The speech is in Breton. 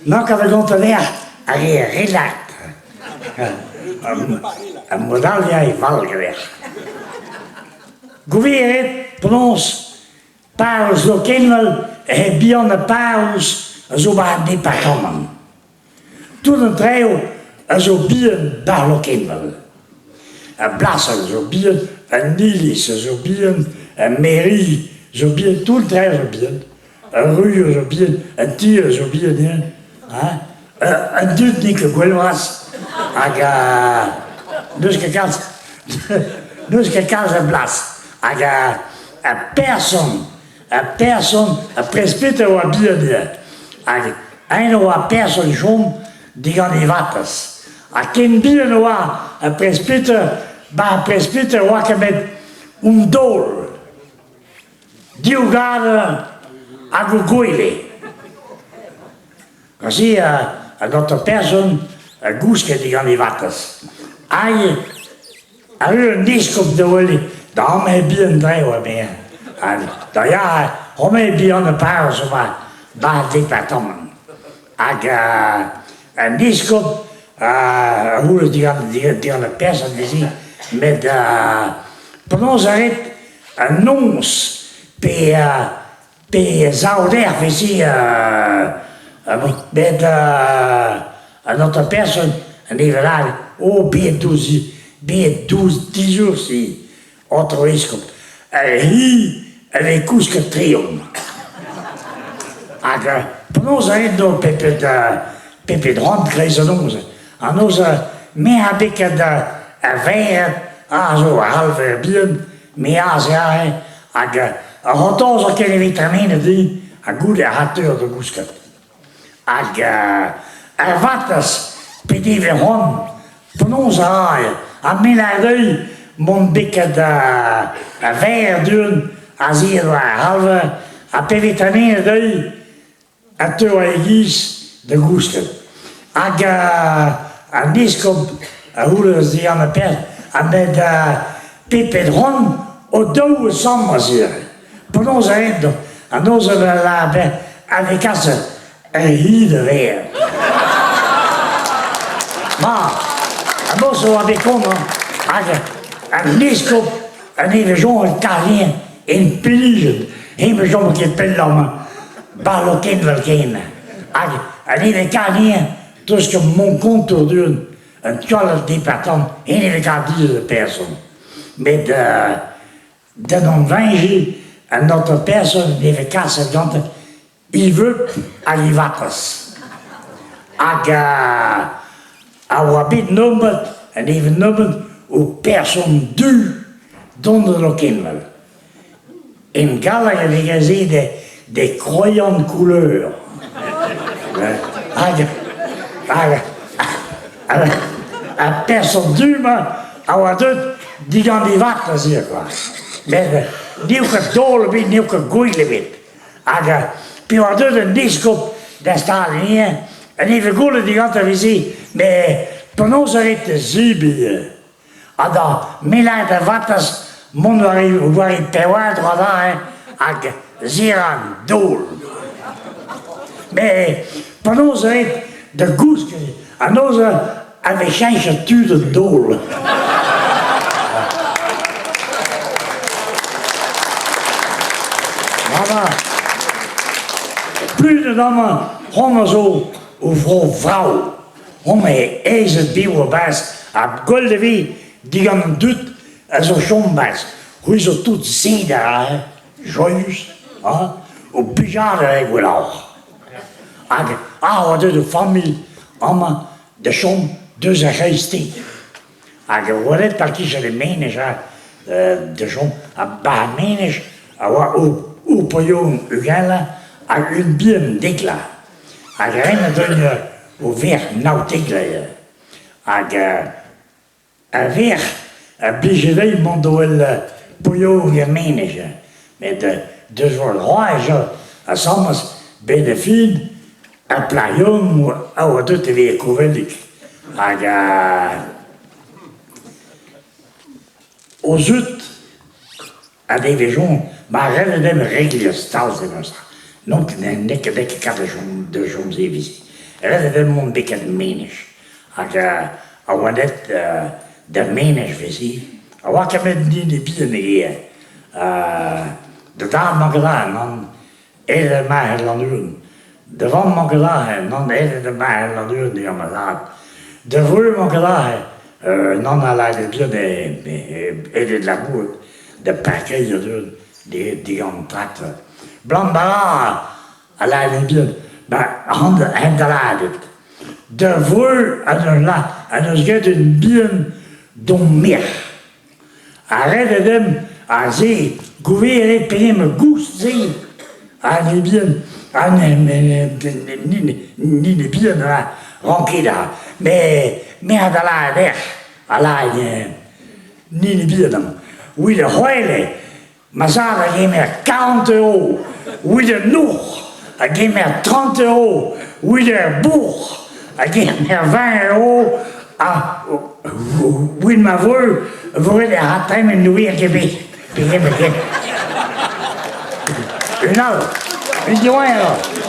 N'an ket gontet dec'h ar re relak. Ar mod all ya e vall ganeoc'h. Gouviet eo penaos parrez Lokenvel he bihanañ parrez a zo 'ba an departamant. Tout an traoù a zo bihan 'ba Lokenvel. Ar blasenn a zo bihan, an iliz a zo bihan, ar mairie zo bihan, tout an traoù a zo bihan. Ar ruioù a zo bihan, an ti a zo bihan ivez hein. An dud n'int ket gwell c'hoazh hag n'eus ket kalz n'eus ket kalz a blas hag ar person ar person ar presbyter a oa bihan ivez hag eñ a oa person chom digant e vatezh ha ken bihan e oa ar presbyter 'ba ar presbyter 'oa ket 'met un daol. Div gador hag o gwele. Aze a gant person a gousket digant e vatezh. Hag arru un eskob da welet da amañ bihan drev anezhañ. Ha da ya, homañ bihan e parrez 'ba 'ba departamant. Hag an eskob a c'houlenn digant digant ar person dezhi met penaos a rit An noz pe pe sav-lec'h 'veze met an aotrou person an evel all oh bet douzh bet douzh disoursi aotrou eskob hi a vez kousket tre omp hag penaos a rit 'do pepet pepet c'hoant kreiz an noz an noz me a beket ar vered a zo ar c'halver bihan Me aze aze hag ar c'hortoz zo ket evit tremenet din ha goude a teu da gousket. Hag ar vatezh pe devez c'hoant penaos a rae ha me lâr dezhi mont beket a verr du-hont aze war ar c'halver ha pe vez tremenet dezhi a teu e-giz da gousket. Hag an eskob a c'houlennas digant ar pezh ha met pepet c'hoant o-daou asambles ivez. Penaos a rit an noz a lâr a vez kaset ur c'hi da vezañ. Ma, an noz a oa bet kont hag an eskob an nevez soñjet karr en pinijenn hep ne chom ket pell amañ 'ba Lokenvel ken hag an hini karr 'teus ket mont kontour du-hont un tual departamant hini karr diaes person met d'en em veñjiñ an aotrou person ne vez kaset gantañ Yves hag e vatezh hag a oa bet nommet en even nommet o person du dont da Lokenvel. En galleg e vez graet des croyants de couleur. Hag hag ar person du-mañ a oa deuet digant e vatezh ivez kwa. Met n'eo ket daol ebet, n'eo ket gwell ebet. Hag pe oa deuet un eskob da staliañ en e vegole digantañ veze met penaos a rit zebriñ ha da melañ da vatezh mont war e war e pewadra aze hag zeran daol. Met penaos a rit da gousket an noz a vez cheñchet tud an daol. Brava. Pludet amañ, homañ zo o vro vrav. Homañ eo aezet bev a-barzh ha gwell e vez digant an dud a zo chom 'barzh. C'hwi zo tout seder aze, joaius, hein, o plijadur eo gwelloc'h. Hag ah oa deuet o familh amañ da chom deus ar c'hreisteiz. Hag e welet tal-kichen e Menez ha da chom ha 'ba ar Menez a oa o paeon ugent hag un bihan dekla. Hag ren a deun o verc'h nav dekla ivez. Hag ar verc'h a blije dezhi mont da wel paeon er Menez. Met deus war droad asambles 'benn ar fin Ar plac'h yaouank a oa deuet evit kovellig hag o zud a devejont ma ret en em regliñ stal-se neuze. N'on ket n'eo ket kat da chom da chom se evit. Ret eo dezhe mont betek Menez hag a oa aet da Menez 'veze. A oa ket met hini bihan ivez. Da dad 'mañ ket aze nann, aet eo marc'had Lannuon. Da vamm 'mañ ket aze nann, aet eo da marc'had Lannuon eo ma zad. Da vreur 'mañ ket aze nann a lâre bihan aet eo da labourat da parkeier digant an trakteur. 'Blam bara a lâre bihan 'ba hent-aladet. Da vreur a 'neus graet un bihan d'hon merc'h. Ha ret eo dimp aze gouvezet pegement goust-se ha ne bihan ha ni ne bihan 'ran ket met me a da lâret dec'h a lâret ni ne bihan amañ. Evit ar c'hwele Ma zad a gemer 40 euro, evit an houc'h a gemer 30 euro, evit ar bouc'h a gemer 20 euro ha evit ma vreur e vo ret e tremen n'ouier ket bet pegement ken. Un all, un diwezhañ.